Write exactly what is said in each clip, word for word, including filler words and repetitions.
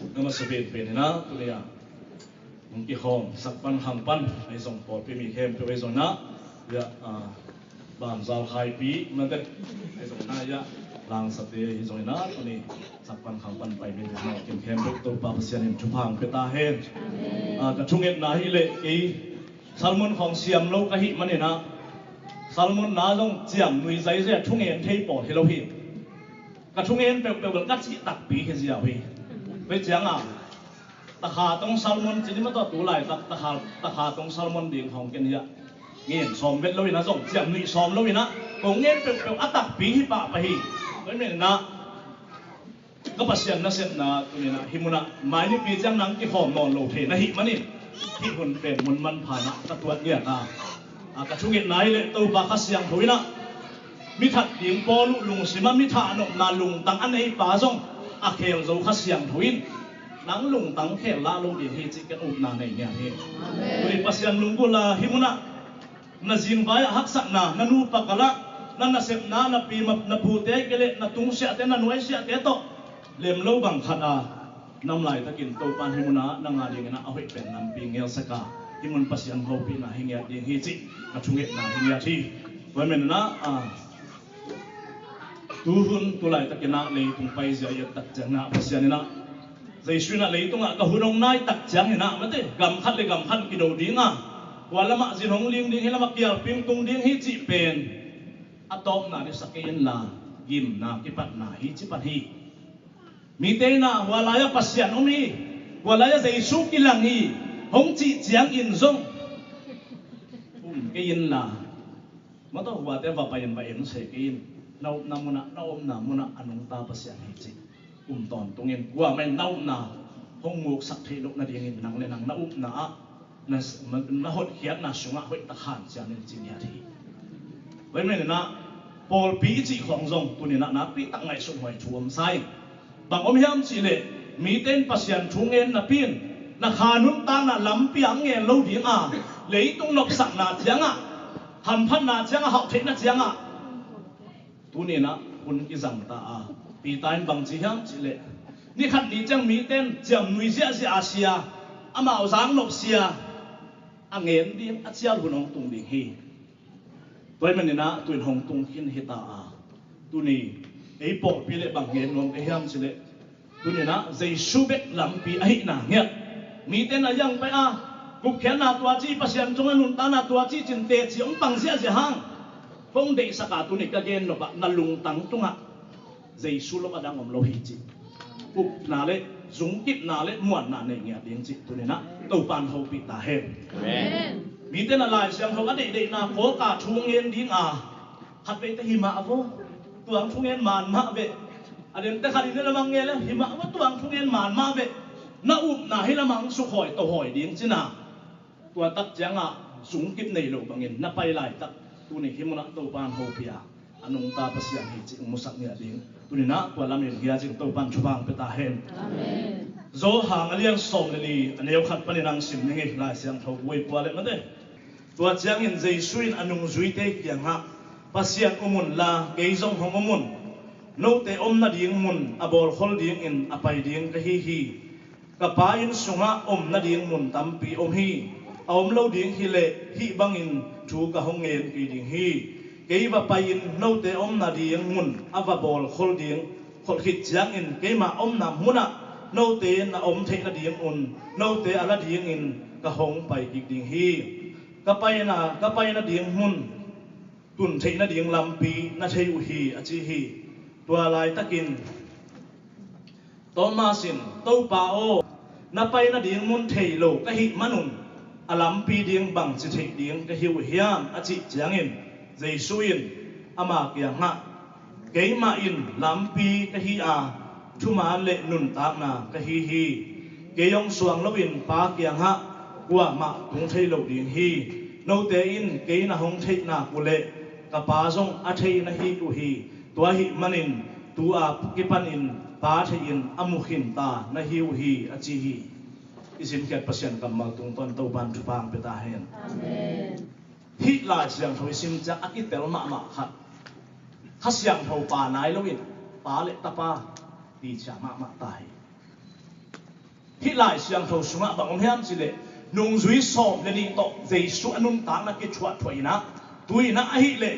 Na masa pen pen inah tuni ah hong kihawm sak pan khang pan ahi zong pawlpi mi khempeuh ahi zong inah, ya, ah, Banzau Khaipi mate ahi zong inah, ya, Langsate ahi zong inah tuni sak pan khang pan pai mi khempeuh Topa Pasian in thupha hong pia ta hen. Ah, ka thungetna hi leh kei sermon khawng siam lo ka hih man inah, sermon na zong ciam nui zaizai a thungen thei pawl hi lo hi. Ka thungen peuhpeuh bel ka cih takpi hi ziau hi. Tua ciangah takha tong sermon cih ni mah tawh tu laitak takha, takha tong sermon ding khawng ken hiah ngen sawm vet lo inah, zong ciam nuih sawm lo inah, kong ngen peuhpeuh a takpi hi pahpah hi. Tua hi man inah ka Pasian nasepna tuni inah hih munah mai nipi ciang nang kihawm nawn lo thei na hih manin hih hun pen mun manpha inah ka tuat ngiat a, a, ka thungetna hi leh Topa Kha Siangtho inah mi that ding pawl uh lungsim ah mi thah nopna lungtang a neipa zong a khel zo Kha Siangtho in nang lungtang khel lah lo ding hi cih ken upna nei ngiat hi. Tuni Pasian lunggulh a hih munah na zingvai ah haksatna, na nupa kal ah na nasepna, na pi map, na pute kei leh na tungsiahte, na nuaisiahte tawh lem lo bang khat a nam laitakin Topa in hih munah nang a dingin a hoih pen lampi ngelsak a, hih mun Pasian hopihna hi ngiat ding hi cih ka thungetna hi ngiat hi. Tua hi man inah, ah, tuhun tu laitakin ah leitung paizia i et tak ciangin ah Pasian inah Jesu inah leitungah ka hun hong nai tak ciangin ah mate gam khat le gam khat kido ding a, kua lamah zin hong ling ding, hih lamah kialping tung ding hi cih pen a tawpna ding sa kei inla, gimna kipatna hi ci pan hi. Mite inah hua lai-ah Pasian om hi, hua lai-ah Jesu kilang hi hong cih ciangin zong um kei inla, mah tawh huate va pai in va en se kei in. Na upna munah, na omna munah a nungta Pasian hi cih um tawntung in, kuamah in na upna hong muksak theih loh nadingin nang le nang na upna ah na, na hotkhiatna sungah hoihtak hanciam in ci ngiat hi. Tua hi man inah pawlpi i cih khawng zong tuni inah nakpi tak ngaihsuthuai thu om sa ing. Bang om hiam cih leh mite in Pasian thu ngen napi in na kha nuntakna lampi ah ngen lo ding a, leitung nopsakna ciangah, hamphatna ciangah, hauhtheihna ciangah tuni inah hun kizang ta a, Peter in bang ci hiam cih leh ni khat ni ciang mite in ciam nui ziahziah a sia, amau zak nop sia a ngen ding a cial hun hong tung ding hi. Tua hi man inah tu in hong tung khin hi ta a, tuni ei pawlpi leh bang ngen nuam ka hiam cih leh tuni inah Jesu bek lampi ahihna ngiat. Mite in a yang pai a, gupkhiatna tua ci, Pasian tungah nuntakna tua ci cin teci hong pang ziahziah hang, kong deihsak a tuni ka gen nop ah na lungtang tungah Jesu lo a dang om lo hi cih upna le zungkipna le muanna nei ngiat ding cih tuni inah Topa in hopih ta hen. Amen. Mite in a Lai Siangtho a deihdeihna kawka thu ngen ding a, khat veite hi mah vo, tuang thu ngen man mah ve. A dente khat in hi lamang nge le hi mah vo, tuang thu ngen man mah ve. Na upna hi lamang sukhawi tohawi ding cina. Tua tak ciangah zungkip nei lo bangin na pai laitak tuni hih munah Topa in hopih a, a nungta Pasian hi cih musak ngiat ding. Tuni inah tua lamin ngiat cing Topa in thupha hong pia ta hen. Amen. Johan a lian sawm le li a neu khat panin hong sim ning ei, Lai Siangtho buai pua le mate. Tua ciangin Jesu in a nungzuite kiangah, Pasian um unla kei zong hong um un. Note om nading mun a bawlkhol dingin a pai ding ka hi hi. Ka Pa inn sungah om nading mun tampi om hi. A om lo ding hi leh hih bangin thu ka hong ngen kei ding hi. Kei va pai-in note om nading mun a va bawlkhol ding, kholh khit ciangin keimah omna munah note na om theih nadingun note a la dingin ka hong pai kik ding hi. Ka paina, ka pai nading mun tun theih nading lampi na thei uh hi, a ci hi. Tua laitakin Thomas in, Topa aw, na pai nading mun thei lo ka hih manun a lampi ding bangci theih ding ka hi uh hiam, a cih ciangin Jesu in ama kiangah, Keimah in lampi ka hi a, thuman le nuntakna ka hi hi. Kei hong suang loin Pa kiangah kuamah tung thei lo ding hi. Note in kei na hong theih nak uh leh ka Pa zong a thei na hi uh hi. Tua ahih manin tu-a kipanin Pa theihin a mu khinta na hi uh hi, a ci hi. I simkhiat Pasian kammal tungtawn Topan thupha hong pia ta hen. Amen. Hih Lai Siangtho i sim ciang a kitel mahmah khat, Kha Siangtho pa nai loin Pa le Tapa ticia mahmah ta hi. Hih Lai Siangtho sungah bang om hiam cih leh, nungzui sawm le nih tawh Jesu a nuntakna kithuahthuah in ah, tu in ah ahih leh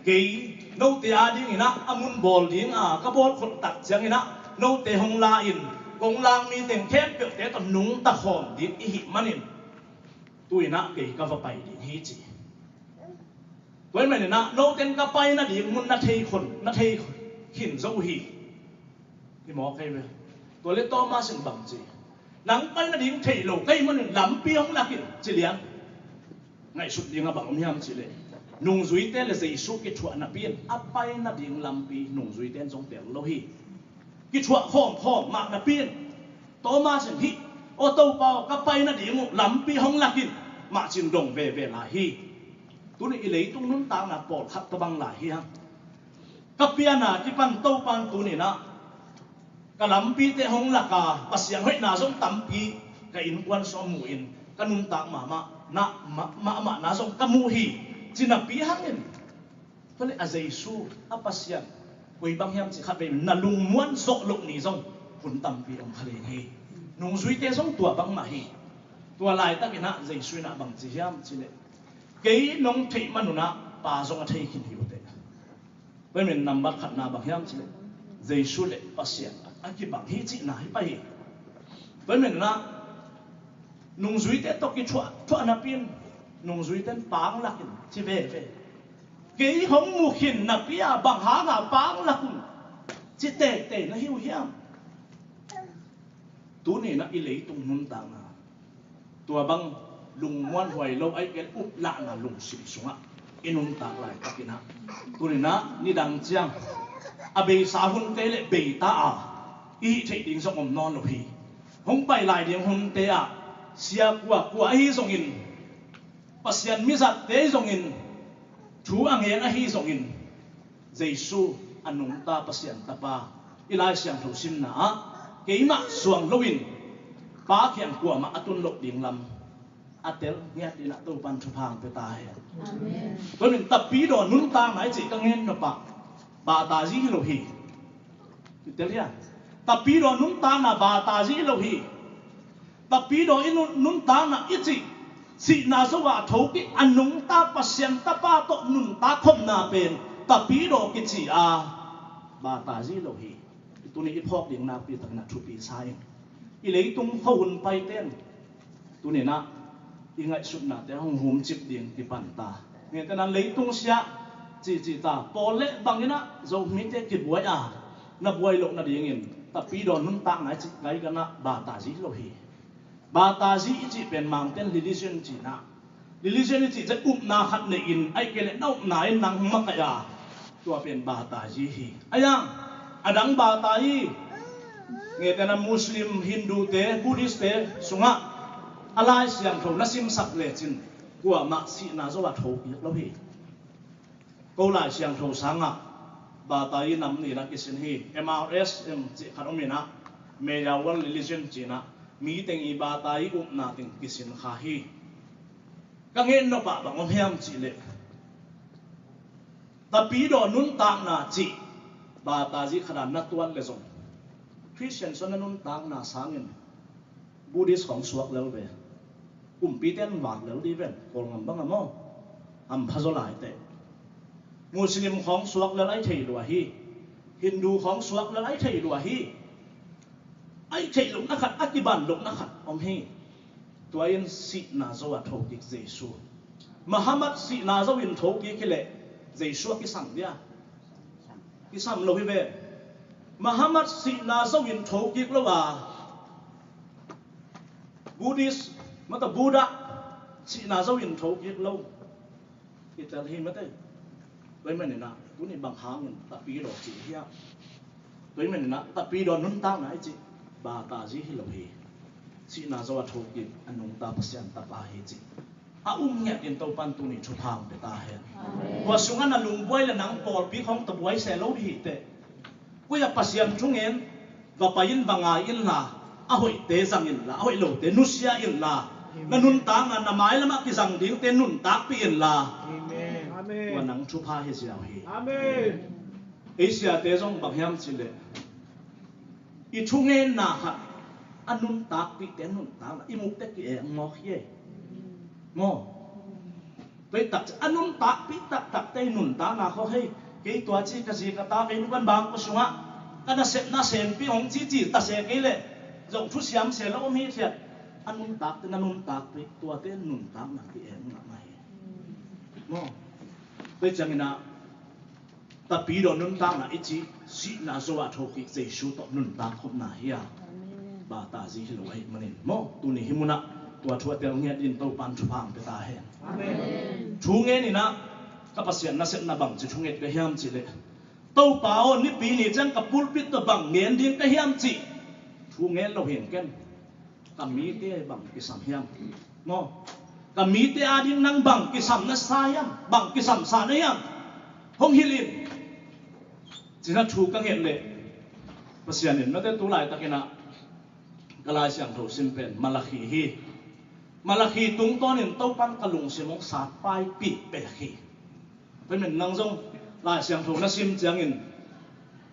kei note ading in ah a mun bawl ding a ka bawl khol tak ciangin ah note hong la in, kong lak mi teng khempeuhte tawh nungta khawm ding i hih manin, tu in ah kei ka va pai ding hi ci. Tua ahih manin ah note in ka pai nading mun na thei khol, na thei khin zo uh hi. Hi mawk hi ve. Tua leh Thomas in bang ci? Nang pai nading thei lo ka hih manin lampi hong lak in ci lian. Ngaihsut ding a bang om hiam cih leh, nungzuite le Jesu kithuah napi in a pai nading lampi nungzuite in zong tel lo hi. Kithuah khawmkhawm mah napi in Thomas in, "Hih, aw Topa aw, ka pai nading uh lampi hong lak in," mah ci-in dong veve lai hi. Tuni i leitung nuntakna pawlkhat tawh bang lai hi hang. Ka pianna kipan Topa in tuni in ah ka lampite hong lak a, Pasian hoihna zong tampi ka innkuan sung mu in, ka nuntak mahmah na, ma-, mahmahna zong ka mu hi, ci napi hangin, tua leh a Jesu, a Pasian koi bang hiam cih khatvei na lungmuan zawh loh ni zong hun tampi om kha ding hi. Nungzuite zong tua bangmah hi. Tua laitakin ah Jesu in ah bang ci hiam cih leh, "Kei nong theih man un ah Pa zong a thei khin hi uh teh." Tua ahih manin nambat khatna bang hiam cih leh, Jesu le Pasian a kibang hi cihna hi pah hi. Tua ahih manin ah nungzuite tawh kithuahthuah napi in nungzuite in Pa hong lak in ci veve. Kei hong mu khin napi a bang hanga Pa hong lak un ci teitei na hi uh hiam? Tuni in ah i leitung nuntakna, tua bang lungmuanhuai lo, ahih kei leh uplahna lungsim sungah i nuntak laitakin ah, tuni in ah nidang ciang a beisa hunte leh bei ta a i hih theih ding zong om nawn lo hi. Hong pai lai ding hunte ah sia kua kua ahi zongin, Pasian mizatte ahi zongin, thu a ngen ahi zongin, Jesu a nungta Pasian Tapa i Lai Siangtho simna ah keimah suang loin Pa kiang kuamah a tun loh ding lam a tel ngiat in ah Topa in thupha hong pia ta hen. Amen. Tua ahih manin Tapidaw nuntakna i cih ka ngen nop ah baptise hi lo hi. I tel hia? Tapidaw nuntakna baptise hi lo hi. Tapidaw i nun-, nuntakna i cih, sihna zo a thokik a nungta Pasian Tapa tawh nuntak khopna pen Tapidaw kici a, baptise hi lo hi. Tuni i phawk ding nakpi takin ah thupi sa ing. I leitung khuahun paite in tuni in ah i ngaihsutnate hong humcip ding kipan ta. Ngetena leitung sia cici ta, pawl le bangin ah Zomite kibuai a, na buai loh nadingin Tapidaw nuntakna i cih kaikan ah baptise hi lo hi. Baptise i cih pen Mangte in religion cihna, religion i cih ciang upna khat nei in, ahih kei leh na upna in nang hong makaih a, tua pen baptise hi. Ahi hang a dang baptise, ngetena Muslim, Hindute, Buddhistte sungah a Lai Siangtho na simsak lecin kuamah sihna zo a thokik lo hi. Ko Lai Siangtho sangah baptise nam nih in ah kisin hi. M R S M cih khat om in ah, Maya World Religion ci in ah, mi teng i baptise upna teng kisin kha hi. Ka ngen nop ah bang om hiam cih leh, Tapidaw nuntakna cih baptise khat a na tuat leh zong, Christian sung na nuntakna sangin Buddhist khawng suak lel ve. Kumpite in vak lel dih ven, Kawlgam bang a maw? Hampha zaw lai teh. Muslim khawng suak lel ai thei lua hi. Hindu khawng suak lel ai thei lua hi. Ai theih lohna khat, a kiban lohna khat om hi. Tua in sihna zo a thokik Jesu. Muhammad sihna zo in thokik hi leh Jesu a kisam dia? Kisam lo hi ve. Muhammad sihna zo in thokik lo a, Buddhist, mata Buddha sihna zo in thokik lo. I tel hi mate. Tua ahih manin ah tuni bang hangin Tapidaw ci hiam? Tua ahih manin ah Tapidaw nuntakna i cih baptise hi lo hi. Sihna zo a thokik a nungta Pasian Tapa hi cih a um ngiat in Topa in tuni thupha hong pia ta hen. Amen. Tua sungah na lungbuai le nang pawlpi khawng tawh buai se lo hi teh. Koi ah Pasian thungen va pai in, va ngai inla, a hoihte zang inla, a hoih lote nusia inla, na nuntakna, na mailamah kizang dingte nuntakpih inla. Amen. Tua nang thupha hi ziau hi. Amen. Ei siate zong bang hiam cih leh, i thungenna khat A nuntakpihte nuntakna i muhte ki-eng mawk hi ei. Maw? Tua hi takciang a nuntakpih taktakte i nuntakna khawng hei, kei tua ci ka zi ka ta kei nu kan bangkua sungah ka nasepna senpih hong cici ta se kei leh zong thusiam se lo om hi thiat. A nuntakte na nuntakpih tuate nuntakna ki-eng mahmah hi. Maw? Tua hi ciangin ah Tapidaw nuntakna i cih sihna zo-ah thokik Jesu tawh nuntak khopna hi a, batazi hi lo ahih manin maw, tuni hih munah tua thu a tel ngiat in Topan thupha hong pia ta hen. Thu ngen in ah ka Pasian nasepna bangci thu nget ka hiam cih leh, Topa aw, nipi ni ciang ka pulpit tawh bang ngen ding ka hiam cih thu ngen lo hi ken. Ka mite bang kisam hiam? Maw? Ka mite ading nang bang kisam na sa hiam? Bang kisam sa na hiam? Hong hilh in. Cina thu ka nget leh Pasian in, nate tu laitakin ah ka Lai Siangtho sim pen Malakhi hi. Malakhi tungtawnin Topan ka lungsim hong satpaipih pek hi. Tua hi manin nang zong Lai Siangtho na sim ciangin,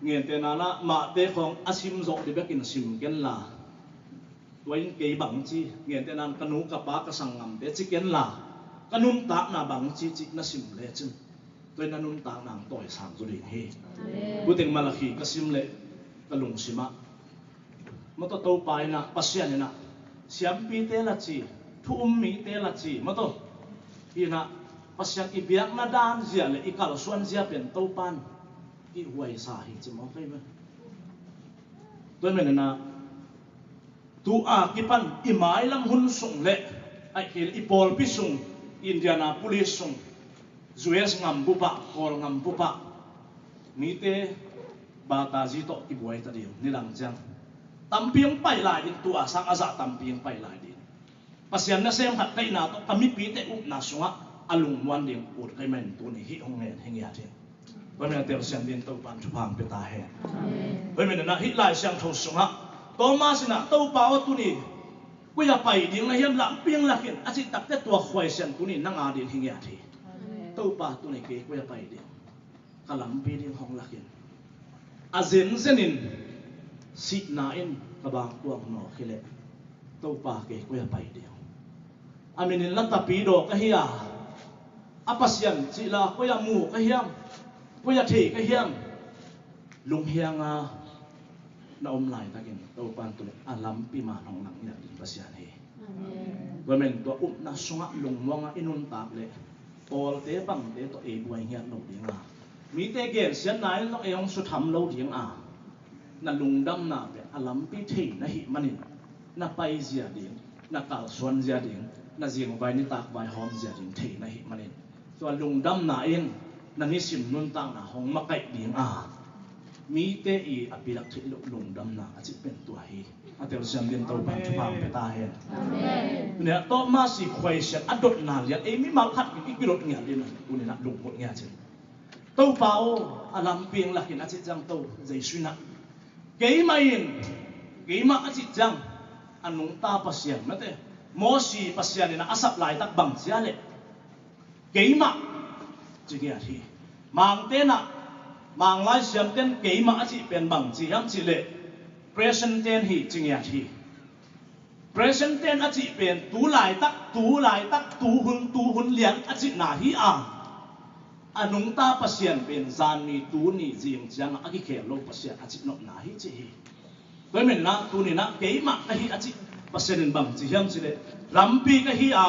ngente nanah mahte khawng a sim zawh dih bekin sim ken la. Tua in kei bang ci, ngente nan ka nu ka pa ka sanggamte ci ken la, ka nuntakna bang ci cih na sim lecin, tua in na nuntakna hong tawisang zaw ding hi. Amen. Tua teng Malakhi ka sim leh ka lungsimah, mataw, Topa in ah, Pasian in ah siampite la ci, thu um mite la ci, mataw, hi in ah Pasian i biakna dan zia le i kalsuan zia pen Topan i huaisa hi ci maw kei ve. Tua hi manin ah tu a kipan i mailam hun sung le, ahih kei leh i pawlpi sung, Indianapolis sung, U S ngam bup ah, Kawl ngam bup ah mite batazi tawh kibuai ta ding, nidang ciang tampi hong pai lai ding, tu a sang a zah tampi hong pai lai ding. Pasian nasem khat ka hihna tawh ka mipite upna sungah a lungmuan ding ut ka hih manin tuni hih hong ngen hi ngiat hi. Tua hi manin a telsiam dingin Topan thupha hong pia ta hen. Amen. Tua hi manin ah hih Lai Siangtho sungah Thomas in ah, Topa aw, tuni koi-ah pai ding na hiam, lampi hong lak in, a cih takteh tua khuaisian tuni nang a ding hi ngiat hi. Amen. Topa, tuni kei koi-ah pai ding? Ka lampi ding hong lak in. A zenzen in sihna in ka bangkuang nawk hi leh, Topa, kei koi-ah pai ding? A min in la Tapidaw ka hi a, a Pasian cih la koi-ah mu ka hiam, koi-ah thei ka hiam? Lunghiang a na om laitakin Topan tuni a lampi man hong lak ngiat ding Pasian hi. Amen. Tua hi manin tua upna sungah lungmuang a i nuntak leh pawlte bangte tawh ei buai ngiat lo ding a, mite gensiatna in zong ei hong sutham lo ding a, na lungdamna pen a lampi thei na hih manin, na paizia ding, na kalsuanzia ding, na zingvai nitakvai hawmzia ding thei na hih manin, tua lungdamna in na nisim nuntakna hong makaih ding a, mite i a pilak theih loh lungdamna a cih pen tua hi. A telsiam dingin Topan thupha hong pia ta hen. Amen. Tuni-ah Thomas i khuaisiat a dotna lian ei mimal khat in i kidot ngiat dingin tuni-in ah lunggulh ngiat hi. Topa aw, a lampi hong lak in, a cih ciang, To, Jesu in ah, keimah in, keimah a cih ciang, a nungta Pasian, mate, Mosi Pasian in ah a sap laitak bang ci a leh, keimah ci ngiat hi. Mangte in ah, Mang laisiamte in keimah a cih pen bang ci hiam cih leh, present tense hi ci ngiat hi. Present tense a cih pen tu laitak, tu laitak, tu hun, tu hun lian a cihna hi a, a nungta Pasian pen zanni, tuni, zing ciangah a kikhel lo Pasian a cih nopna hi ci hi. Tua hi manin ah tuni-in ah keimah ka hi a cih Pasian in bang ci hiam cih leh, lampi ka hi a,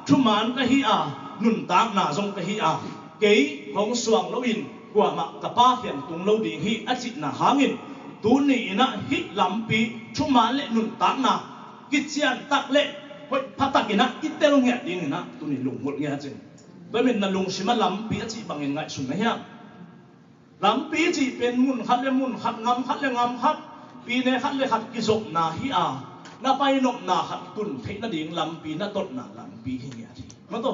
thuman ka hi a, nuntakna zong ka hi a, kei hong suang loin kuamah ka Pa khen tung lo ding hi a cihna hangin, tuni-in ah hih lampi, thuman le nuntakna kician tak le hoih pha takin ah i tel ngiat dingin ah tuni lunggulh ngiat cin. Tua hi manin na lungsim ah lampi a cih bangin ngaihsun na hiam? Lampi cih pen mun khat le mun khat, ngam khat le ngam khat, pine khat le khat kizopna hi a, na painopna khat tun theih nading lampi, na totna lampi hi ngiat hi. Maw, to,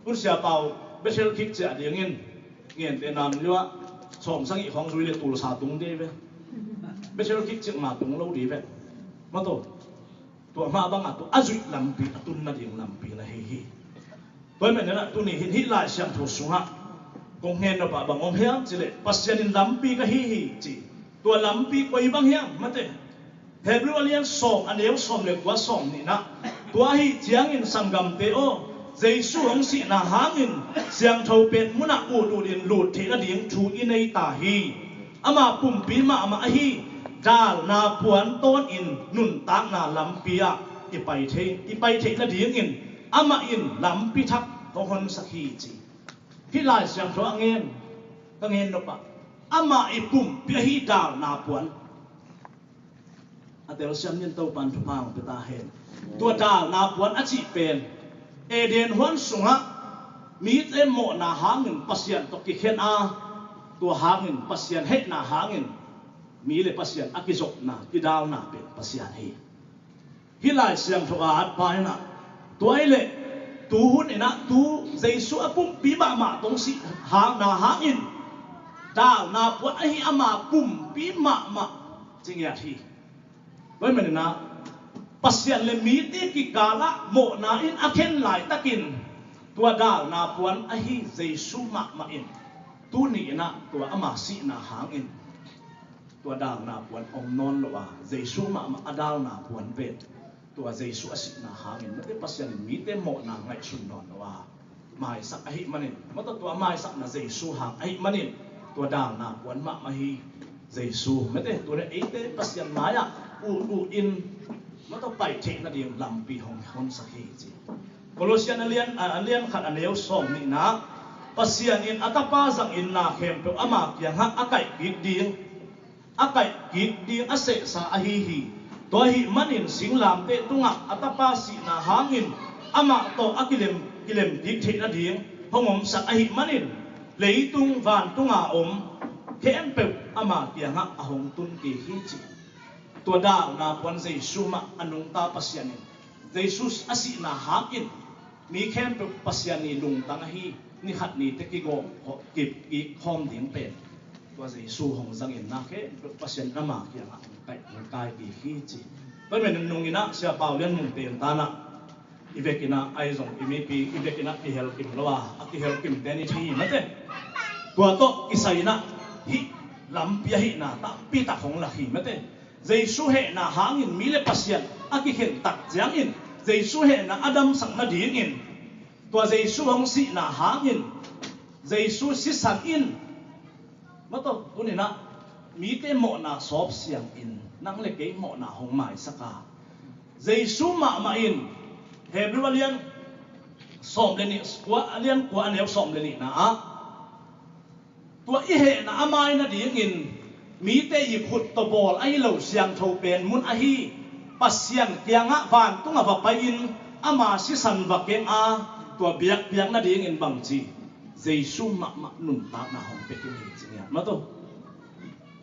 hun sia pau, Bethel khik ciah dingin, ngente nam liuah, sawm sagih khawng zui le tulsa tung dei ve. Bethel khik ciah ma tung lo dei ve. Maw, to, tua mah bangah tua a zuih lampi, a tun nading lampi na hi hi. Tua hi manin ah tuni hin hih Lai Siangtho sungah kong ngen nop ah bang om hiam cih leh, Pasian in lampi ka hi hi ci. Tua lampi koi bang hiam, mate? Hebrew a lian sawm, a neu sawm le kua, sawm nihna. Tua ahih ciangin sanggamte aw, Jesu hong sihna hangin siangtho pen munah ut utin lut theih nading thu i nei ta hi. Ama pumpi mahmah ahi dalna puan tawnin nuntakna lampi ah i pai thei, i pai theih nadingin amah in lampi thak hong honsak hi ci. Hih Lai Siangtho a ngen, ka ngen nop ah, amah i pumpi ahi dalna puan. A telsiam dingin Topan thupha hong pia ta hen. Tua dalna puan a cih pen Eden huan sungah mite mawhna hangin Pasian tawh kikhen a, tua hangin Pasian hehna hangin mi le Pasian a kizopna, kidalna pen Pasian hi. Hih Lai Siangtho a at pa in ah, tua ahih leh tu hun in ah, tu Jesu a pumpi mahmah tawh hong sihna hangin dalna puan ahi ama pumpi mahmah ci ngiat hi. Tua ahih manin ah, Pasian le mite kikal ah mawhna in a khen laitakin tua dalna puan ahi Jesu mahmah in tuni in ah tua ama sihna hangin tua dalna puan om nawn lo a, Jesu mahmah a dalna puan pen tua Jesu a sihna hangin mate Pasian in mite mawhna ngaihsun nawn lo a, maisak ahih manin, mate tua maisakna Jesu hang ahih manin tua dalna puan mahmah hi. Jesu mate tua le eite Pasian mai-ah ut utin mate pai theih nading lampi hong honsak hi ci. Kolosian a lian, a lian khat a neu sawm nihna. Pasian in a tapa zangin na khempeuh ama kiangah a kaihkik ding, a kaihkik ding a sehsa ahi hi. Tua ahih manin singlamteh tungah a tapa sihna hangin amah tawh a kilem, kilemkik theih nading hong omsak ahih manin leitung vantunga om khempeuh ama kiangah a hong tun kik hi ci. Tua dalna puan Jesu mah a nungta Pasian in, Jesu a sihna hangin mi khempeuh Pasian i lungtang ahi, ni khat ni teh kigawm, ki, kikhawm ding pen tua Jesu hong zangin na khempeuh Pasian ama kiangah hong kai, hong kai kik hi ci. Tua ahih manin nung in ah Sia Pau Lian Mung pen tan ah i vekin ah ahi zong i mipi i vekin ah kihel kim lo a, a kihel kimte ni thei hi mate. Tua tawh kisai in ah hih lampi ahihna tampi tak hong lak hi mate. Jesu hehna hangin mi le Pasian a kikhen tak ciangin Jesu hehna a damsak nadingin tua Jesu hong sihna hangin Jesu sisan in mate, tuni in ah mite mawhna sawp siangin nang le kei mawhna hong maisak a, Jesu mahmah in Hebrew a lian sawm le nih, kua, a lian kua a neu sawm le nihna ah tua i hehna a mai nadingin mite i khut tawh bawl ahi lo siangtho pen mun ahi Pasian kiangah vantungah va pai-in ama sisan va keng a, tua biakpiak nadingin bangci Jesu mahmah nuntakna hong pia khin hi ci ngiat mate.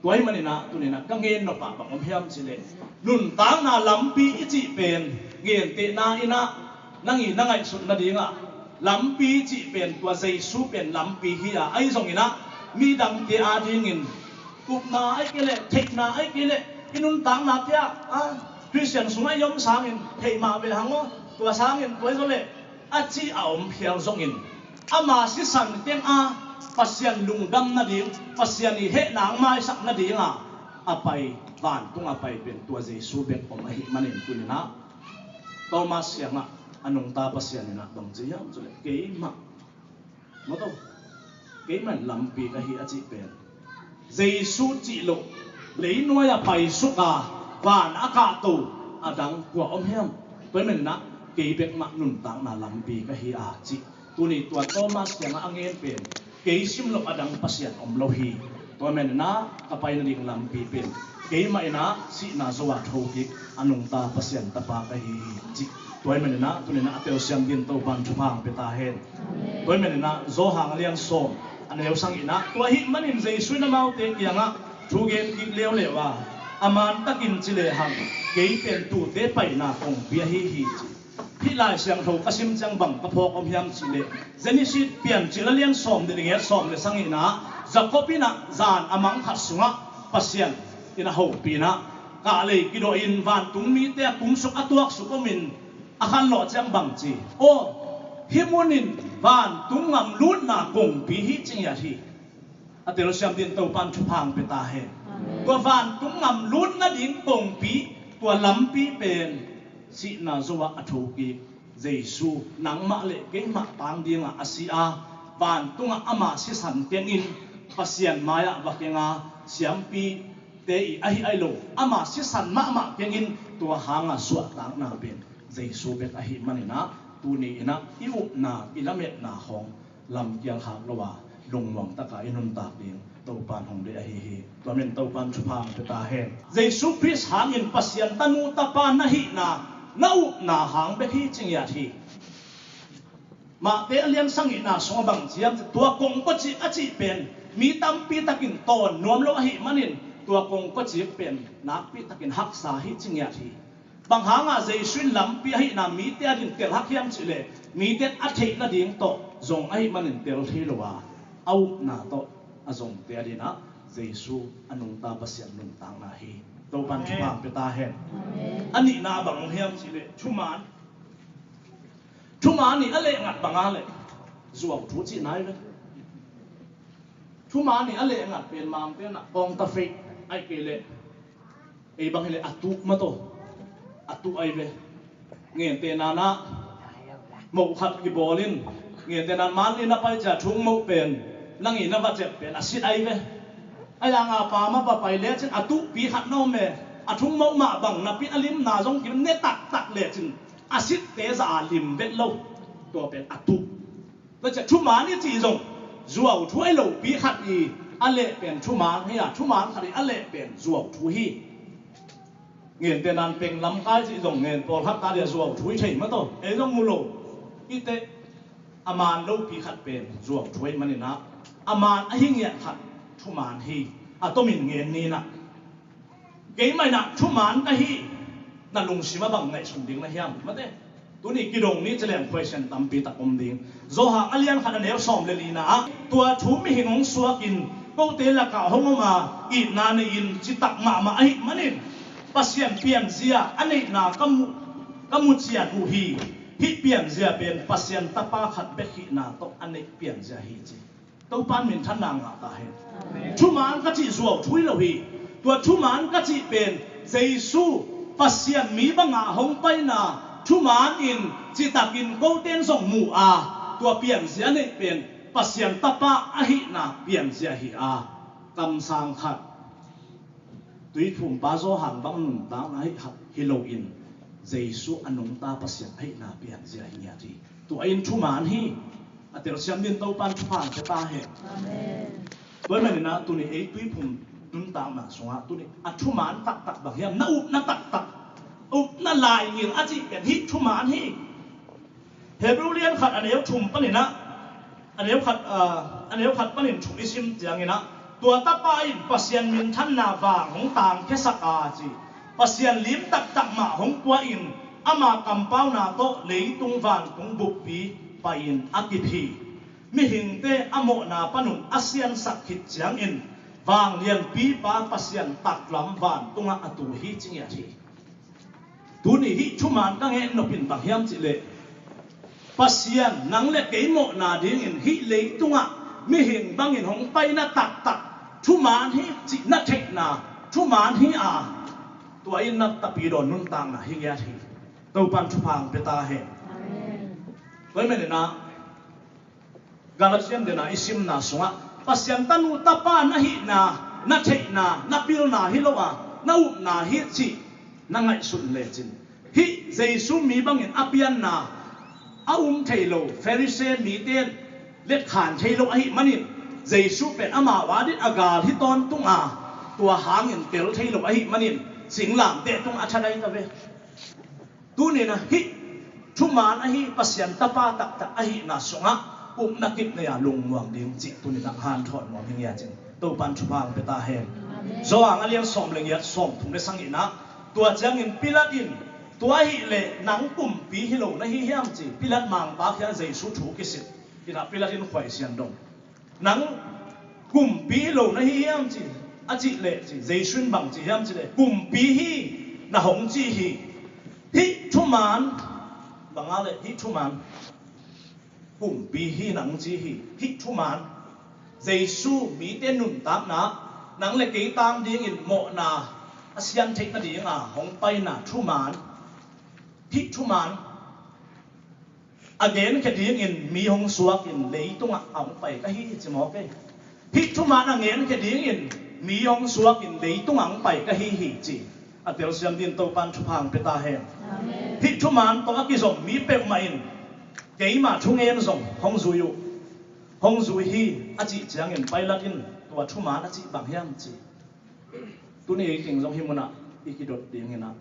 Tua ahih manin ah tuni in ah ka ngen nop ah bang om hiam cih leh nuntakna lampi i cih pen gentehna in ah nang i na ngaihsut nadingah lampi i cih pen tua Jesu pen lampi hi a, ahi zongin ah midangte adingin upna ahih kei leh, theihna ahih kei leh, i nuntaknate ah, ah, Khristian sungah i om sangin theih mah ve hang aw, tua sangin tua hi zaw leh a cih a om phial zongin ama sisan keng a Pasian lungdam nading, Pasian i hehna hong maisak nading a a pai, vantung a pai pen tua Jesu bek om ahih manin tuni in ah Thomas kiangah a nungta Pasian in ah bang ci hiam cih leh keimah mate, keimah in lampi ka hi a cih pen Jesu cih loh leinuai a paisuk a van a kahto a dang kua om hiam? Tua ahih manin ah kei bek mah nuntakna lampi ka hi a cih. Tuni tua Thomas kiangah a ngen pen kei sim loh a dang Pasian om lo hi. Tua ahih manin ah ka pai nading lampi pen keimah in ah sihna zo a thokik a nungta Pasian tapa ka hi hi cih. Tua ahih manin ah tuni in ah a telsiam dingin Topan thupha hong pia ta hen. Tua ahih manin ah Johan a lian sawm a neu sagihna, tua ahih manin Jesu in amaute kiangah thu gen kik leuleu a, a mantakin ci lehang kei pen tuute paina kongpi ahi hi ci. Hih Lai Siangtho ka sim ciang bang ka phawk om hiam cih leh Genesis Piancil a lian sawm le giat, sawm le sagihna ah Jacob in ah zan a mang khat sungah Pasian in a hopih in ah kahlei kidawh in vantung mite a kumsuk a tuaksuk om in a khanlawh ciang bang ci, aw, hih mun in vantung gam lutna kongpi hi ci ngiat hi. A telsiam dingin Topan thupha hong pia ta hen. Amen. Tua vantung gam lut nading kongpi Tua lampi pen sihna zo ah a thokik Jesu, nangmah le keimah tang dingah a si a, vantungah ama sisan kengin Pasian mai-ah va kenga siampite i ahi ahi lo, ama sisan mahmah kengin tua hanga suahtakna pen Jesu bek ahi maninah, tuni inah i upna, i lametna hong lamkial hak lo a, lungmuang taka i nuntak ding Topan hong deih ahi hi. Tua men Topan thupha hong pia ta hen. Jesu Khrist hangin Pasian tanu tapa na hihna, na upna hang bek hi ci ngiat hi. Mahte a lian sagihna sungah bang ciam, tua kongkocik a cih pen mi tampi takin tawn nuam lo ahi manin, tua kongkocik pen nakpi takin haksa hi ci ngiat hi. Bang hanga Jesu in lampi ahihna mite a ding telhak hiam cihleh, mite a theih nading tawh zong ahi manin tel thei lo a, a upna tawh a zongte a dinah Jesu a nungta Pasian nuntakna hi. Topan thupha hong pia ta hen. A nihna bang hiam cihleh, thuman, thuman i a lehngat banga le zuau thu cihna hi ve. Thuman i a lehngat pen Mangte nah kawngta feih ahi kei leh, ei bang hileh a tuh mataw, a tuh ahi ve. Ngente nanah moh khat kibawlin, ngente nan manli na pai cia thungmoh pen, nang i na va cep pen a sit ahi ve. A yanga pa ma va pai lecin a tuhpi khat na om e. A thungmoh mah bang napi a limna zong kim ne taktak lecin a sitte za a lim vet lo. Tua pen a tuh. Tua ciah thuman i cih zong zuau thu ahi lopi khat i a leh pen thuman hi a, thuman khat i a leh pen zuau thu hi. Ngente nan peng lamkai cih zong ngen pawlkhat ta dia zuau thu i thei mataw, ei zong mu lo. I teh a man lopi khat pen zuau thu ahi maninah, a man ahi ngiat khat thuman hi. A tomin ngen ninah, keimah inah thuman ka hi, na lungsim a bang ngaihsun ding na hiam? Mate, tuni kidong ni cileng khuaisian tampi tak om ding. Johan a lian khat a neu sawm le lina ah, tua thu mihing hong suakin kote lakah hong om a, itna nei-in citak mahmah ahi manin, Pasian pianzia a neihna ka mu, ka mu cian uh hi. Hih pianzia pen Pasian tapa khat bek hihna tawh a neih pianzia hi ci. Topan minthanna ngah ta hen. Thuman ka cih zuau thu hi lo hi. Tua thuman ka cih pen Jesu Pasian mi banga hong paina thuman in citakin koten zong mu a, tua pianzia neih pen Pasian tapa ahihna pianzia hi a, kamsang khat, tuiphumpa Johan bang nuntakna hi khat hi loin Jesu a nungta Pasian ahihna pianzia hi ngiat hi. Tua in thuman hi. A telsiam din Topan thupha hong pia ta hen. Tua hi maninah tuni ei tuiphum nuntakna sungah tuni a thuman taktak bang hiam, na upna taktak, upna laingil a cih pen hih thuman hi. Hebrew lian khat a neu thum paninah, a neu khat, ah, a neu khat panin thu i sim cianginah, tua tapa in Pasian minthanna vang hong tangkhiasak a ci. Pasian lim taktak mah hong pua in ama kampauna tawh leitung vantung buppi pai-in a kip hi. Mihingte a mawhna panun a siansak khit ciangin vanglianpipa Pasian taklam vantungah a tu hi ci ngiat hi. Tuni hih thuman ka ngehnop in bang hiam cihleh, Pasian nang le kei mawhna dingin hih leitungah mihing bangin hong paina taktak thuman hi cih na theihna thuman hi a, tua in na tapidawn nuntakna hi ngiat hi. Topan thupha hong pia ta hen. Tua hi maninah Galatian dena i simna sungah Pasian tanu tapa na hihna, na theihna, na pilna hi lo a, na upna hi cih na ngaihsun lecin, hih Jesu mi bangin a pianna a um thei lo Pharisee mite letkhan thei lo ahi manin, Jesu pen amau a ding a gal hi tawntung a, tua hangin tel thei lo ahi manin singlamteh tungah a tha dai ta ve. Tuninah hih thuman ahi Pasian tapa taktak ahihna sungah upna kip nei-a lungmuang ding cih tuninah hanthawn nuam hi ngiat cin Topan thupha hong pia ta hen. Johan a lian sawm le ngiat, sawm thum le sagihna, tua ciangin Pilat in, tua ahihleh nang kumpi hi lo na hi hiam ci. Pilat mangpa khial Jesu thu kisit inah Pilat in khuaisian dong. Nang kumpi hi lo na hi hiam ci, a cih leh ci, Jesu in bang ci hiam cih leh, kumpi hi na hong ci hi. Hih thuman, bang a leh hih thuman, kumpi hi nang ci hi. Hih thuman, Jesu mite nuntakna, nang le kei tang dingin mawhna Pasian theih nadinga hong paina thuman, hih thuman a genkhia dingin mi hong suakin leitungah a hong pai ka hi hi ci mawk ei. Hih thuman a genkhia dingin mi hong suakin leitungah hong pai ka hi hi ci. A telsiam din Topan thupha hong pia ta hen. Amen. Hih thuman tawh a kizom mi peuhmah in keima thungen zong hong zui uh, hong zui hi a cih ciangin Pilat in tua thuman a cih bang hiam ci. Tuni ei teng zong hih munah i kidot dinginah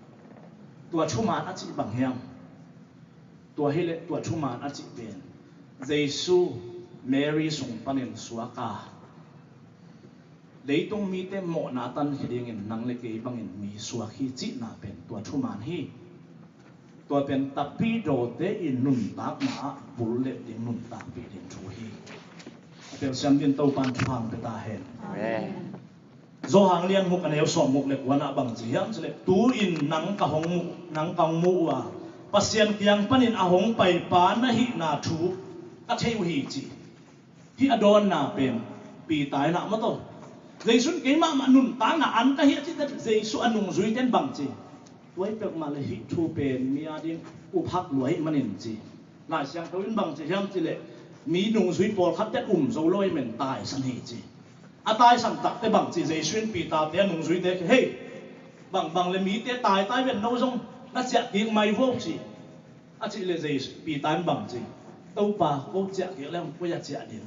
tua thuman a cih bang hiam? Tua hileh tua thuman a cih pen Jesu Mary sung panin suak a, leitung mite mawhna tankhia dingin nang le kei bangin mi suak hi cihna pen tua thuman hi. Tua pen tapidawte i nuntakna ah bul le ding nuntakpih ding thu hi. A telsiam din Topan thupha hong pia ta hen. Amen. Johan lian guk a neu sawm guk le kuanah bang ci hiam cileh, tu-in nang ka hong muh, nang ka hong muh uh a, Pasian kiang panin a hong paipa na hihna thu ka thei uh hi ci. Hih a dawnna pen Peter inah mataw, Jesu in keimahmah nuntakna an ka hi a cihte Jesu a nungzuite in bang ci. Tuai peuhmah le hih thu pen mi a ding uphak lua hih manin ci. Lai Siangtho in bang ci hiam cileh, mi nungzui pawlkhatte um zo lo hih men taisan hi ci. A taisan takte bang ci, Jesu in Peter te a nungzuite, hei, bangbang le mite taitai ven, no zong na ciah kik mai vo ci. A cih le Jesu, Peter in bang ci, Topa, ko ciah kik le hong koi a ciah ding?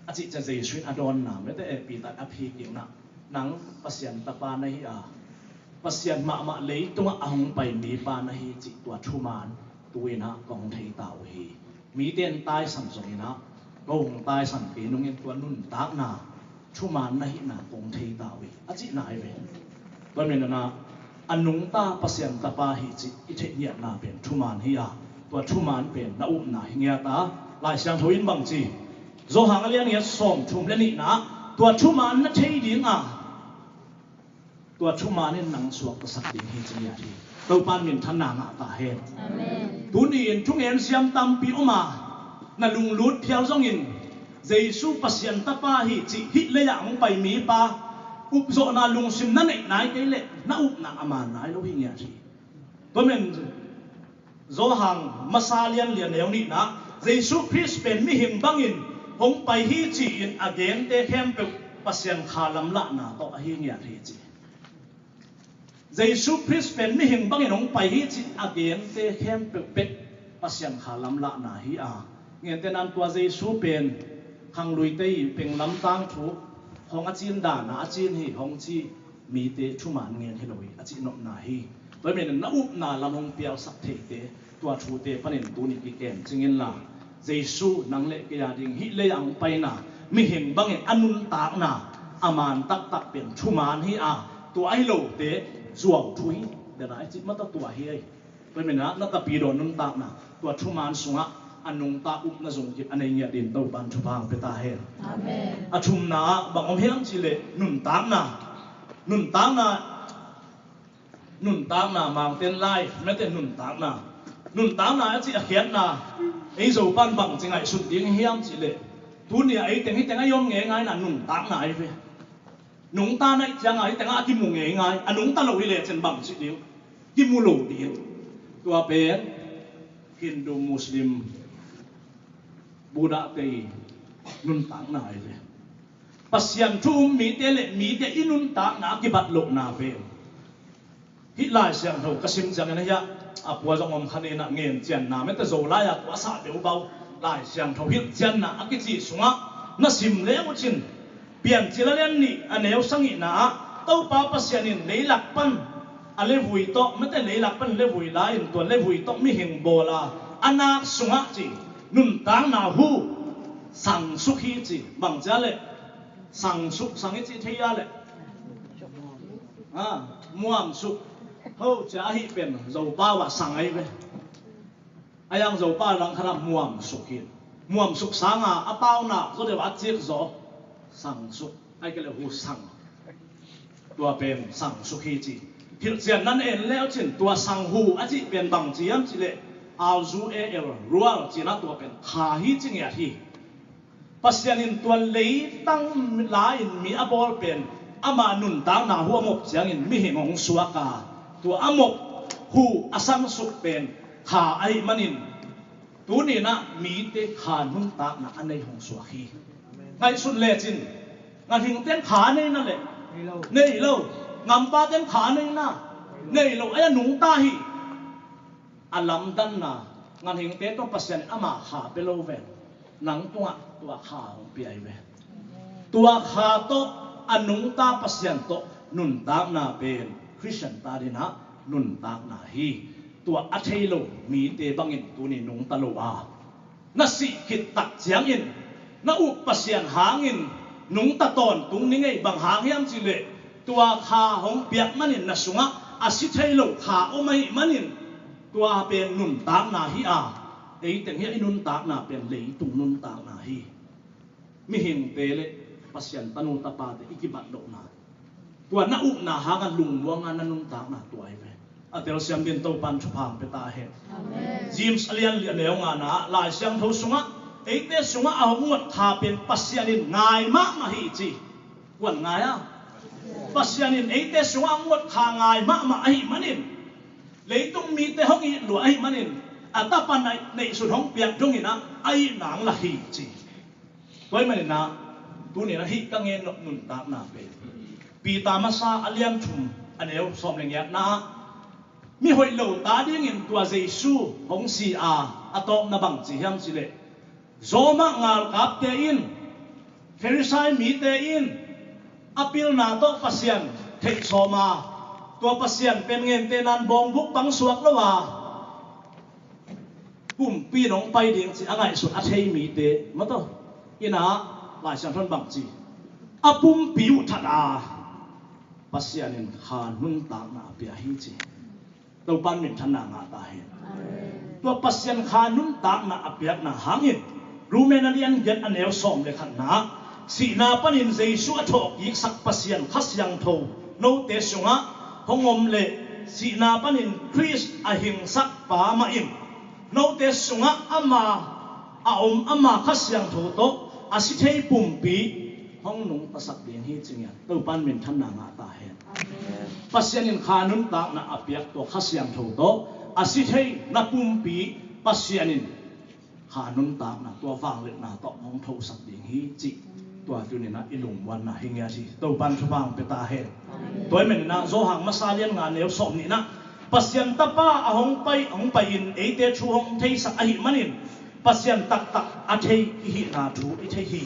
A cih ciah Jesu in a dawnna mete e, Peter a phi kikna, nang Pasian tapa na hi a, Pasian mahmah leitungah a hong pai mipa na hi cih tua thuman tu-inah kong thei ta uh hi. Mite in taisan zonginah ko hong taisan kei nungin tua nuntakna thuman na hihna kong thei ta uh hi a cihna hi ve. Tua menana a nungta Pasian tapa hi cih i theih ngiatna pen thuman hi a, tua thuman pen na upna hi ngiat a. Lai Siangtho in bang ci, Johan a lian ngiat sawm thum le nihna, tua thuman na thei dinga tua thuman in nang suaktasak ding hi ci ngiat hi. Topan minthanna ngah ta hen. Amen. Tuni in thungen siam tampi om a, na lunglut phial zongin Jesu Pasian tapa hi cih hih lei-ah hong pai mipa upzawhna lungsim na neih nai kei leh na upna a man nai lo hi ngiat hi. Tua men Johan masa lian lian neu nihna, Jesu Khrist pen mihing bangin hong pai hi ci-in a gente khempeuh Pasian kha lamlahna tawh ahi ngiat hi ci. Jesu Khrist pen mihing bangin hong pai hi ci a gente khempeuh pek Pasian kha lamlahna hi a. Ngente nan tua Jesu pen khangluite i penglam tangthu hong a cin dana a cin hi hong ci mite thuman ngen hi lo hi a cihnopna hi. Tua hi men na upna lam hong pialsak theite tua thute panin tuni kikem cingin la, Jesu nang le kei a ding hih lei-ah hong paina mihing bangin a nuntakna a man taktak pen thuman hi a, tua ahi lote zuau thu hi. Dena i cih mata tua hi ei. Tua hi menah na tapidaw nuntakna tua thuman sungah a nungta upna zungkip a nei ngiat din Topan thupha hong pia ta hen. Amen. A thumna ah bang om hiam cihleh nuntakna, nuntakna, nuntakna, mountain life mete nuntakna. Nuntakna a cih a khiatna ei Zopan bang ci ngaihsut ding hiam cihleh, tuni a ei teng hih teng a i om ngeingaina nuntakna ahi ve. Nungta naih cianga hih tengah a kimu ngeingai, a nungta lo hi lecin bang cih ding, kimu lo ding. Tua pen Hindu, Muslim, Buddha te i nuntakna ahi ve. Pasian thu um mite le mite i nuntakna a kibat lohna pen hih Lai Siangtho ka sim ciangin ahi a, a pua zong om khan inah ngen cianna mete Zolai a tua sah deuh bau Lai Siangtho hilh cianna a kici sungah na sim le uh cin, Piancil a lian nih a neu sagihna ah Topa Pasian in leilak pan a levui tawh mete leilak pan levui la-in tua levui tawh mihing bawl a, a nak sungah ci nuntakna hu sangsuk hi ci. Bang cia le sangsuk, sang i cih thei a le a muamsuk ho cia ahi pen Zopau ah sang ahi ve. A yang Zopa langkhat ah muamsuk hi. Muamsuk sanga a pauna zaw deuh a cik zaw sangsuk ahi kei le hu sang. Tua pen sangsuk hi ci. Hilhcian nan en leu cin tua sang hu a cih pen bang ci hiam cihleh alzu el rual cina tua pen kha hi ci ngiat hi. Pasian in tua leitang la-in mi a bawl pen Ama nuntakna hu a mop ciangin mihing hong suak a, tua a mop hu a sangsuk pen kha ahih manin, tuni-in ah mite kha nuntakna a nei hong suak hi. Ngaihsun lecin, ganhingte in kha nei na leh? Nei lo. Ngampaten kha nei na? Nei lo. Ahi a nungta hi. A lamdanna, ganhingte tawh Pasian in ama kha pia lo ve. Nang tungah tua kha hong pia hi ve. Tua kha tawh a nungta Pasian tawh nuntakna pen Khristian ta dingin ah nuntakna hi. Tua a thei lo mite bangin tuni nungta lo a, na sih khit tak ciangin na up Pasian hangin nungta tawntung ning ei. Bang hang hiam cih leh, tua kha hong piak manin na sungah a si thei lo kha om ahih manin, tua pen nuntakna hi a, ei teng hi a, i nuntakna pen leitung nuntakna hi. Mihingte le Pasian tanu tapate i kibat lohna, tua na upna hangah lungmuanga na nuntakna tua hi ve. A telsiam dingin Topa'n thupha hong pia ta hen. Amen. James a lian li a neu ngana ah, Lai Siangtho sungah eite sungah a hong muat kha pen Pasian in ngai mahmah hi ci. Kua'n ngai a? Pasian in eite sungah a hong muat kha ngai mahmah ahih manin, leitung mite hong it lua ahih manin, a Tapa neihsun hong piak dongin ah a itna hong lak hi ci. Tua ahih manin ah, tuni-in ah hih ka ngen nop nuntakna pen Peter masa a lian thum a neu sawm le giatna ah, mi hoih lo ta dingin tua Jesu hong si a, a tawpna bang ci hiam cih leh, Roma ngalkapte in, Farisai mite in a pilna tawh Pasian theih sawm a, tua Pasian pen gentehna-in bawngbuk bang suak lo a, pumpi in hong pai ding ci a ngaihsut a thei mite, maw taw, in ah Lai Siangtho in bang ci, a pumpi uh that a, Pasian in kha nuntakna a pia hi ci. Topa'n minthanna ngah ta hen. Amen. Tua Pasian kha nuntakna a piakna hangin, Rom a lian giat a neu sawm le khatna ah, sihna panin Jesu a thawhkiksak Pasian Kha Siangtho note sungah hong om leh, sihna panin Khrist a hingsak pa mah in note sungah ama a om, ama Kha Siangtho tawh a si thei pumpi hong nungtasak ding hi ci ngiat. Topa'n minthanna ngah ta hen. Amen. Pasian in kha nuntakna a piak tua Kha Siangtho tawh a si thei na pumpi Pasian in kha nuntakna, tua vangliatna tawh hong thosak ding hi cih tua tuni-in ah i lungmuanna hi ngiat hi. Topa'n thupha hong pia ta hen. Amen. Tua ahih manin ah Johan masa lian nga neu sawm nihna ah, Pasian Tapa a hong pai, hong pai-in eite thu hong theisak ahih manin, Pasian taktak a thei i hihna thu i thei hi.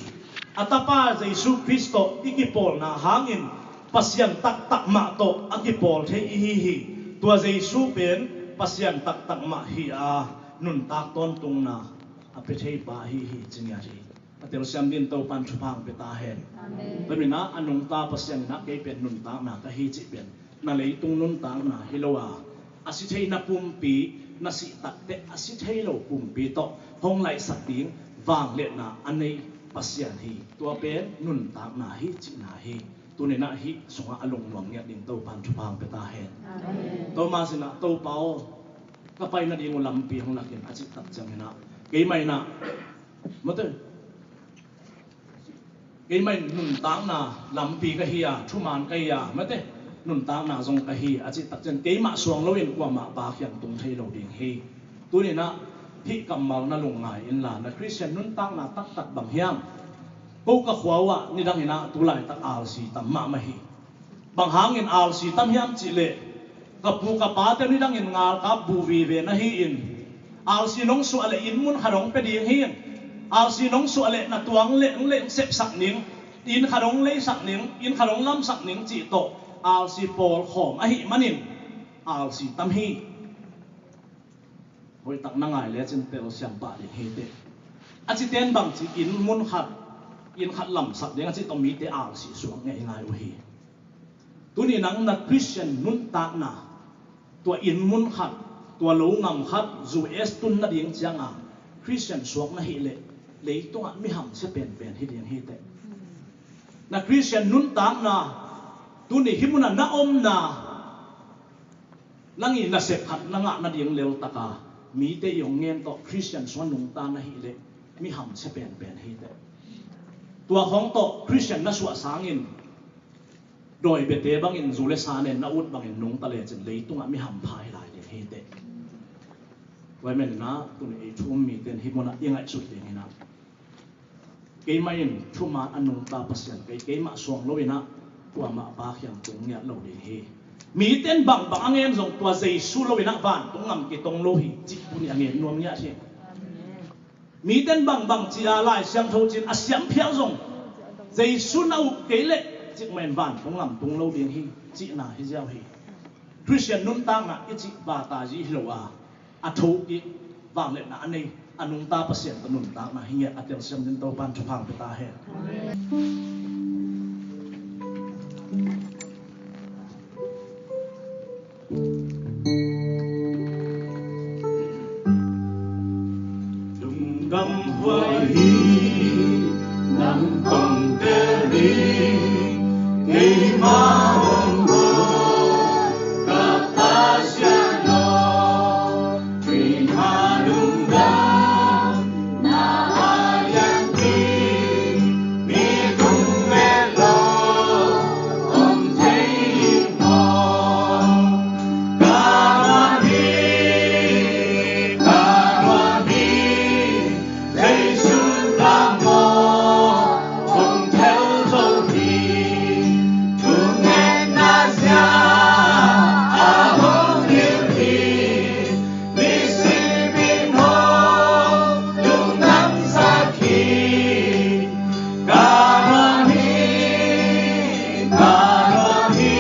A Tapa Jesu Khrist tawh i kipawlna hangin, Pasian taktak mah tawh a kipawl thei i hi hi. Tua Jesu pen Pasian taktak mah hi a, nuntak tawntungna a pia thei pa ahi hi ci ngiat hi. A telsiam dingin Topa'n thupha hong pia ta hen. Amen. Tua ahih manin ah, a nungta Pasian in ah kei pen nuntakna ka hi cih pen na leitung nuntakna hi lo a, a si thei na pumpi, na sih takteh a si thei lo pumpi tawh hong laihsak ding vangliatna a nei Pasian hi. Tua pen nuntakna hi cihna hi. Tuni-in ah hih sungah a lungmuang ngiat ding Topa'n thupha hong pia ta hen. Amen. Thomas in ah, Topa aw, ka pai nading uh lampi hong lak in, a cih tak ciangin ah, keimah in ah, maw taw, keimah in nuntakna lampi ka hi a, thuman ka hi a, maw taw, nuntakna zong ka hi a cih tak ciang, keimah suang loin kuamah pa kiang tung thei lo ding hi. Tuni-in ah hih kammal na lungngai inla, na Khristian nuntakna taktak bang hiam? Ko ka khua uh ah nidangin ah tu laitak alsi tam mahmah hi. Bang hangin alsi tam hiam cih leh, ka pu ka pate nidangin ngalkap bu vive na hi-in, alsi nong suah leh inn mun khat hong pia ding hi-in, alsi nong suah leh na tuang leh hong leh hong sepsak ning, inn khat hong leisak ning, inn khat hong lamsak ning cih tawh alsi pawlkhawm ahih manin alsi tam hi. Hoihtak na ngai lecin telsiam pah ding hi teh. A cite in bangci inn mun khat, inn khat lamsak ding a cih tawh mite alsi suak ngeingai uh hi. Tuni nang na Khristian nuntakna, tua inn mun khat, tua lo ngam khat, U S tun nading cianga Khristian suak na hih leh, leitungah mi hamsia penpen hi ding hi teh. Na Khristian nuntakna, tuni hih munah na omna, nang i nasep khat na ngah nading leltaka mite i hong ngen tawh Khristian suak nungta na hih leh, mi hamsia penpen hi teh. Tua khawng tawh Khristian na suah sangin Dawi biate bangin zu le sa nen na ut bangin nungta lecin leitungah mi hampha hi lai ding hi teh. Tua ahih manin ah tuni ei thu um mite in hih munah i ngaihsut ding hi nah. Keimah in thuman a nungta Pasian kei, keimah suang loin ah kuamah Pa kiang tung ngiat lo ding hi. Mite in bangbang a ngen zong tua Jesu loin ah vantung gam kitong lo hi cih tuni a ngen nuam ngiat hi. Mite in bangbang ci-a Lai Siangtho cih a siam phial zong Jesu na up kei leh cikmah in vantung gam tung lo ding hi cihna hi ziau hi. Khristian nuntakna i cih batazi hi lo a, a thokik vangliatna a nei, a nungta Pasian tawh nuntakna hi ngiat a telsiam dingin Topa'n thupha pia ta hen. Lungdam huai hi, nang kong tel ding, keimah hong bawl ka Pasian aw, keimah lungdam na a lian ding, mi tung vet lo om thei hi maw. Ka ruang hi, ka ruang hi, Jesu ka maw, hong tel zo hi. Thungetna zia a hong hilh hi, nisim in hong lungdam sak hi. Ka ruang hi, ka ruang hi,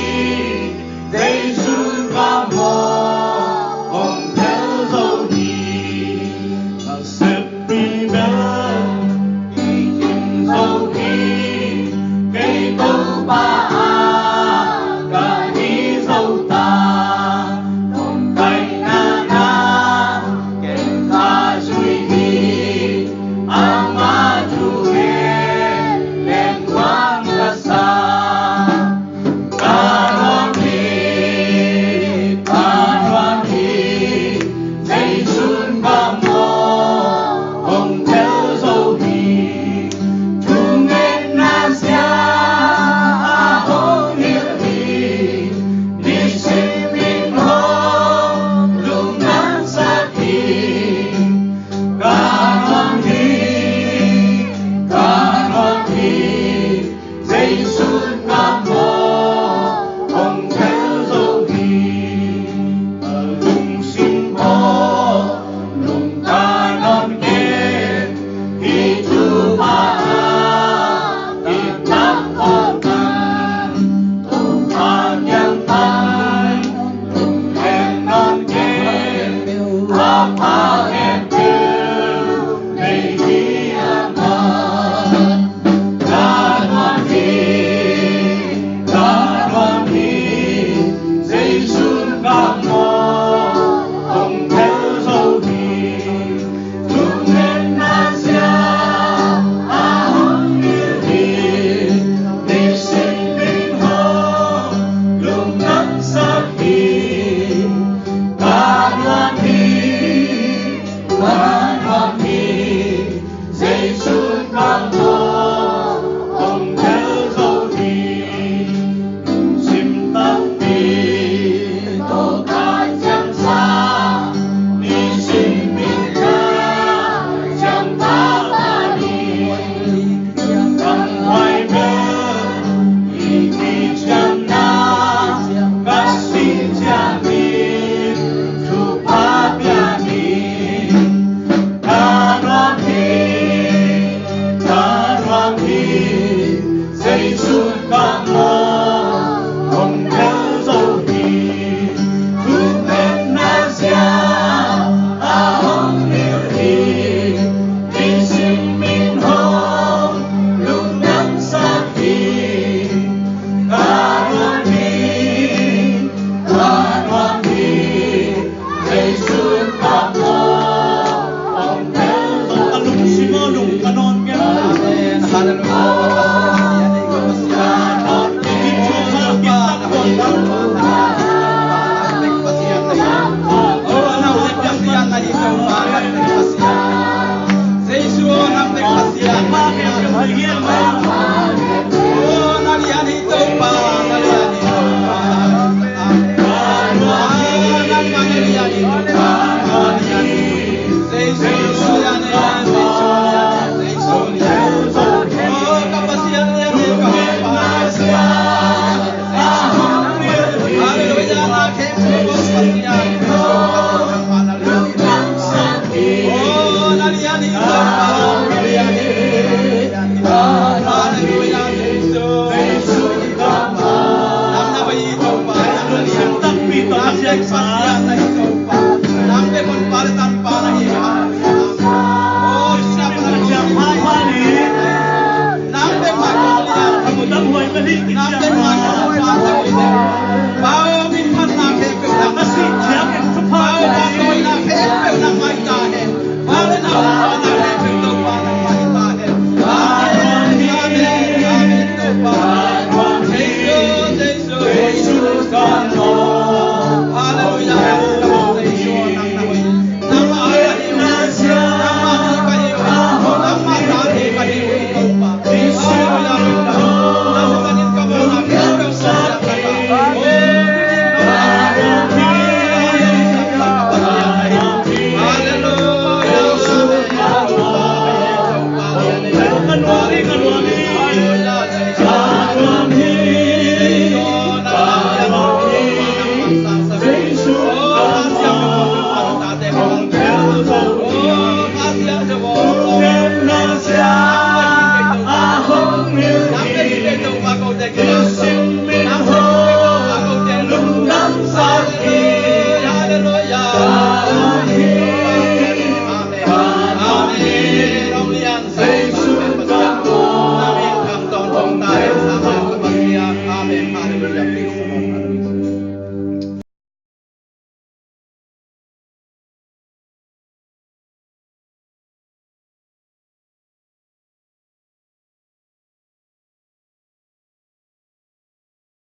Jesu ka maw, hong tel zo hi. Ka seppi bel i kim zo hi, kei Topa ah ka hi zo ta. Kong kaihna na ken ka zui hi, ama thu gen leng nuam ka sa. Ka ruang hi, ka ruang hi, Jesu ka maw, hong tel zo hi. Thungetna zia a hong hilh hi, nisim in hong lungdam sak hi. Ka ruang hi, ka ruang hi, Jesu ka maw, hong tel zo hi. Ka lungsim tawh nungta nawn kei, hih thupha ah i tangko tan. Topa kiang pan lungleng nawn kei, a pha